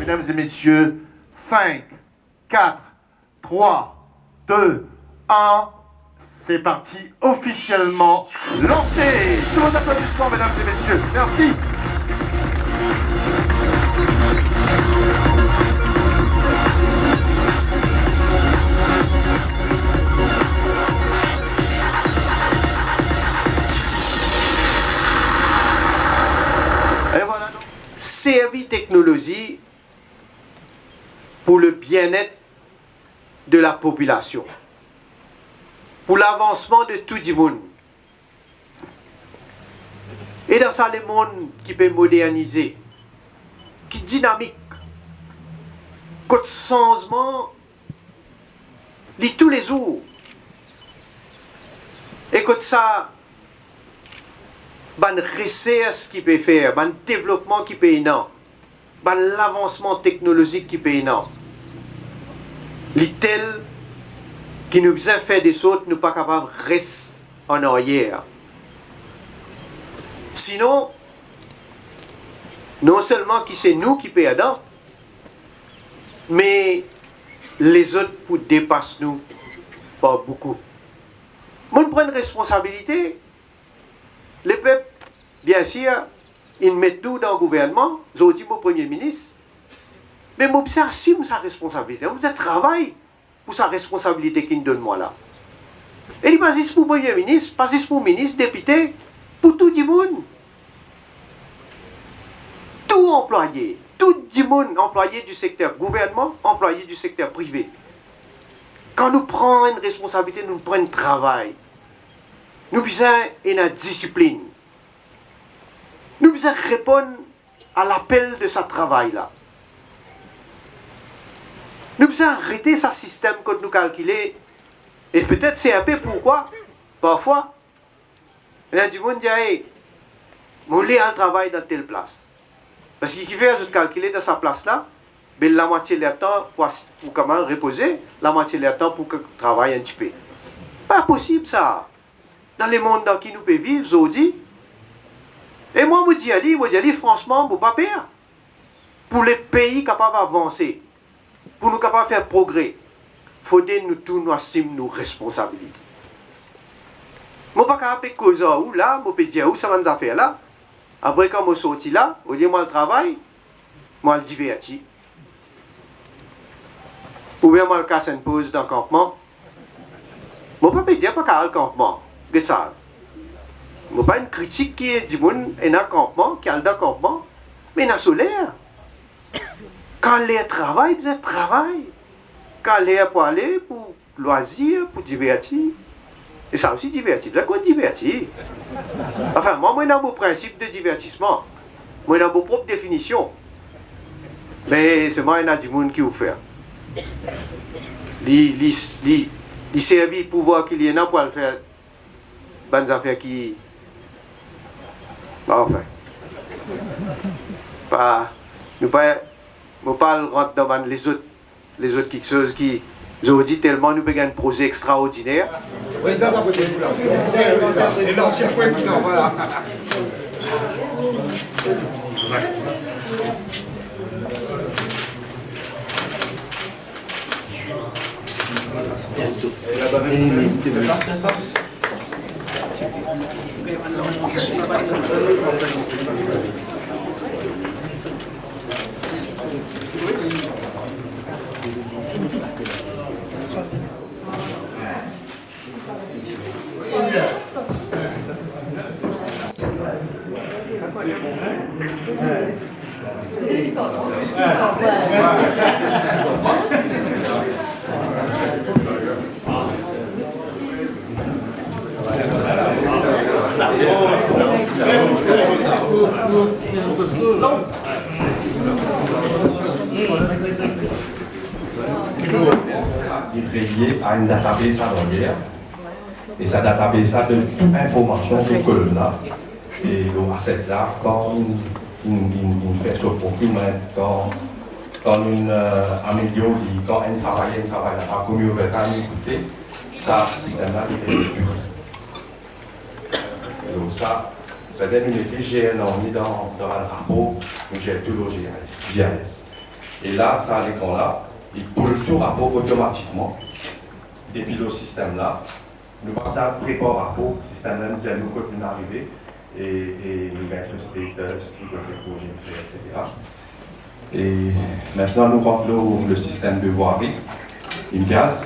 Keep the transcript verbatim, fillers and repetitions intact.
Mesdames et messieurs, cinq, quatre, trois, deux, un, c'est parti, officiellement lancé. Sous vos applaudissements, mesdames et messieurs. Merci. Et voilà donc. Servi teknolozi pou le bien-être de la popilasion, pou lavansman de tou dimoun. E dan sa lemond ki pe modernize, ki dinamik, kot sanzman li toulezour, e kot sa bann resers ki pe fer, bann devlopman ki pe ena, bann lavansman teknolozik ki pe ena, li tel ki nou bizin fer de sort nou pa kapav res an aryer. Sinon, non selman ki se nou ki perdan, me lezot pou depas nou par boukou. Mo pran responsabilite, lepep, biensir, inn met nou dan gouvernman, zordi mo Premie Minis, me mo bizin asim sa responsabilite, mo bizin travay pou sa responsabilite ki'nn donn mwa la. E li pa zis pou Premie Minis, pa zis pou minis, depite, pou tou dimoun. Tou anplwaye, tou dimoun, anplwaye di sekter gouvernman, anplwaye di sekter prive. Kan nou pran enn responsabilite, nou pran enn travay, nou bizin ena disiplinn. Nou bizin reponn a lapel de sa travay la. Nou bizin arete sa sistem kot nou kalkile, e petet se inpe poukwa, parfwa, ena dimoun dir, "Ey, mo le al travay dan tel plas." Parski ki fer zot kalkile dan sa plas la, be lamwatie lertan pou as-, pou kamarad repoze, lamwatie lertan pou k-, travay enn tipe. Pa posib sa. Dan lemond dan ki nou pe viv zordi. E mwa, mo dir li, mo dir li fransman, mo pa per. Pou lepei kapav avanse, pou nou kapav fer progre, fode nou tou nou asim nou responsabilite. Mo pa kapav pe koz ar ou la, mo pe dir ar ou sa bann zafer la, apre kan mo sorti la, olie mo al travay, mo al diverti. Oubien mo al kas enn poz dan kanpman. Mo pa pe dir pa kapav al kanpman. Get sa. Mo pa inn kritik ki dimoun ena kanpman, ki al dan kanpman, me ena so ler. Kan ler travay, bizin travay. Kan ler pou ale, pou lwazir, pou diverti. E sa osi diverti, bizin konn diverti. Anfin, mwa, mo ena mo prinsip de divertisman. Mo ena mo prop definision. Me selman ena dimoun ki oufer. Li, li, li, li servi pouvwar ki li ena pou al fer bann zafer ki, anfin, pa, nou pa, mo pa al rant dan bann lezot, lezot kiksoz ki, zordi, telman nou pe gagn proze extraordiner. Président d'à côté, vous, là. Et l'ancien président, voilà. Li reliye a enn database a later, e sa database la donn tou informasion ki kolonn la, e lor asset la, kan inn, inn, inn, inn fer so procurement, kan, kan inn, euh, amelior li, kan enn travayer inn travay la, akoz nou ouvrir kan nou koute, sa sistem la li pe tou. Donk sa, sa vedir nou mete G N an dan, dan enn rapor, nou zer tou lor G I S, G I S. E la, sa lekran la, li pil tou rapor otomatikman depi lor sistem la. Nou pa bizin prepar rapor, sistem la inn dir nou kot nou arive e, e nou gagn so status, ki kote proze nou fer, et cetera. E mintnan nou rant lor le sistem de vwari, Imtiaz.